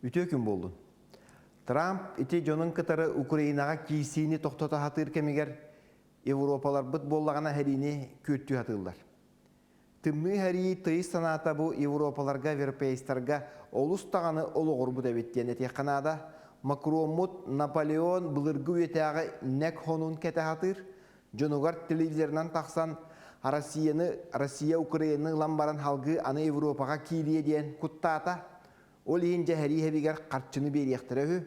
Үтүө күн буоллун. Трамп ити дьонун кытары Украинаҕа киирсиини тохтото сатыыр кэмигэр Европаларбыт буоллаҕына сэриини күөттүү сатыыллар. Тымныы сэрии тыйыс санаата бу Европаларга, европейцтарга олус даҕаны олоҕурбут эбит диэн этиэххэ наада. Макроммут Наполеон былыргы үйэтээҕи нэк хонун кэтэ сатыыр, дьонугар телевизорынан тахсан Россияны, Россия Украинаны ылан баран салгыы аны Европаҕа киириэ диэн куттаата. Ол иһин дьэ сэрии сэбигэр харчыны биэриэхтэрэ үһү.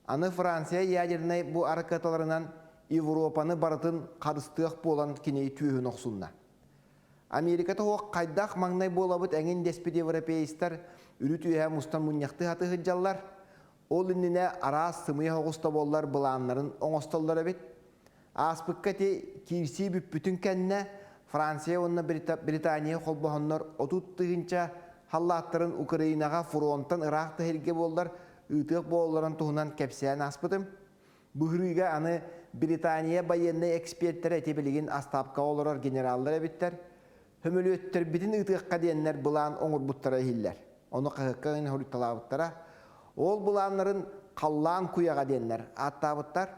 Аны Франция ядернай бу аракеталарынан Европаны барытын харыстыах буолан кини түөһүн охсунна. Америката суох хайдах маҥнай буолабыт эҥин дэспит европеистар үрүт үөһэ мустан мунньахтыы сатыы сылдьаллар. Ол иннинэ араас сымыйа соҕус да буоллар былааннарын оҥостоллор эбит. Ааспыкка ити киирсии бүппүтүн кэннэ Франция уонна Британия холбоһоннор 30 тыһыынча халлааттарын Украинаҕа фронтан ыраах да сиргэ буоллар ыытыах буолалларын туһунан кэпсээн ааспытым. Быһырыыга аны Британия байыаннай экспертэрэ ити билигин астаапкаҕа олорор генераллар эбиттэр. Сөмөлүөттэрбитин ыытыахха диэннэр былаан оҥорбуттара иһиллэр. Ону хаһыакка хоруйталаабыттара. Ол былааннарын халлаан куйаҕа диэннэр ааттаабыттар.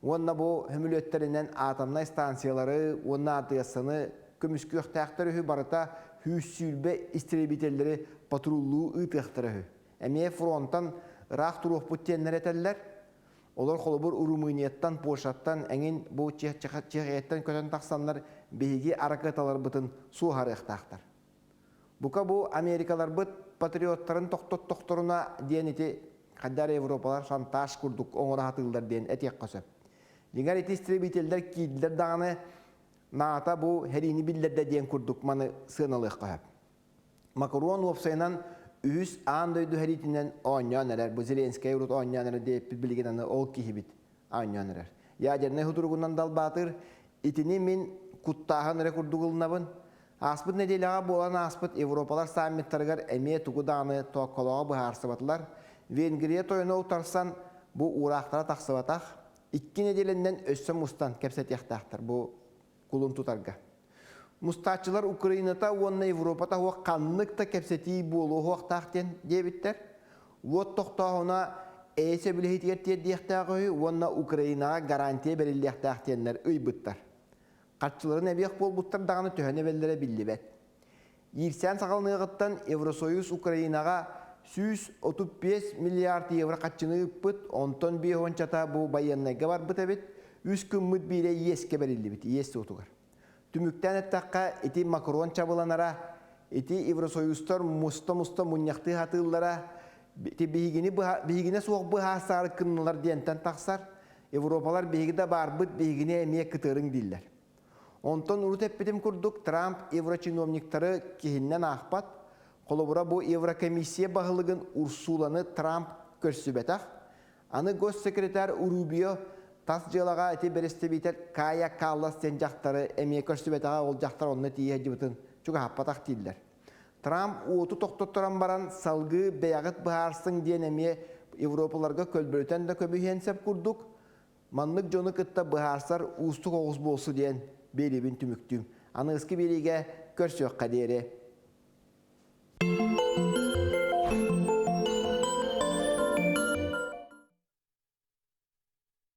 Уонна бу сөмөлүөттэринэн атомнай станциялары уонна АТС-ны көмүскүөхтээхтэр үһү барыта 120 истребителлэри патруллуу ыытыахтара үһү. Эмиэ фронтан ыраах туруохпут диэннэр этэллэр. Олор холобур Румынияттан, Польшаттан эҥин бу Чехияттан көтөн тахсаннар биһиги аракыаталарбытын суоһарыахтаахтар. Бука бу Америкаларбыт патриоттарын тохтоттохторуна диэн ити хайдар Европалар шантаж курдук оҥоро сатыыллар диэн этиэххэ сөп. Дьиҥэр ити истребителлэр киирдилэр даҕаны НАТО бу сэриини биллэрдэ диэн курдук маны сыаналыахха сөп. Макрон уопсайынан үһүс аан дойду сэриитинэн оонньоон эрэр. Бу Зеленскэй урут оонньоон эрэр диэппит билигин аны ол киһибит оонньоон эрэр. Ядернай хутуругунан далбаатыр. Итини мин куттааһын эрэ курдук ылынабын. Ааспыт нэдиэлэҕэ буолан ааспыт Европалар саммиттарыгар эмиэ тугу даҕаны тоокколооҕу быһаарсыбатылар. Венгрия тойоно утарсан бу уураахтара тахсыбатах. Икки нэдиэлэннэн өссө мустан кэпсэтиэхтээхтэр бу кулун тутарга. Мустааччылар Украината уонна Европата суох ханнык да кэпсэтии буолуохтаах диэн диэбиттэр. Уот тохтооһуна эйэ сөбүлэһиитигэр тиэрдиэхтээх үһү уонна Украинаҕа гарантия бэриллиэхтээх диэннэр ыйбыттар. Харчыларын эбиэх буолбуттар даҕаны төһөнү эбэллэрэ биллибэт. Иирсээн саҕаланыаҕыттан Евросоюз Украинаҕа 135 миллиард евро харчыны ыыппыт, онтон биэс уончата бу байыаннайга барбыт эбит, үс күммүт биирэ иэскэ бэриллибит, иэс суотугар. Түмүктээн эттэххэ, ити Макрон чабыланара, ити Евросоюзтар муста-муста мунньахтыы сатыыллара, ити биһигини быһа, биһигинэ суох быһаасаары кыннылар диэнтэн тахсар. Европалар биһиги да баарбыт, биһигини эмиэ кытыарыҥ дииллэр. Онтон урут эппитим курдук, Трамп еврочиновниктары киһиннэн аахпат. Холобура, бу Еврокомиссия баһылыгын Урсуланы Трамп көрсүбэтэх. Аны госсекретарь Рубио тас дьыалаҕа ити бэрэстэбиитэл Кая Каллас диэн дьахтары эмиэ көрсүбэтэҕэ, ол дьахтар онно тиийэ сылдьыбытын чугаһаппатах дииллэр. Трамп уоту тохтотторон баран салгыы бэйэҕит быһаарсыҥ диэн эмиэ Европаларга көлбөрүтэн да көбүһүөн сөп курдук. Маннык дьону кытта быһаарсар уустук оҕус буолсу диэн биэриибин түмүктүүм. Аныгыскы биэриигэ көрсүөххэ диэри.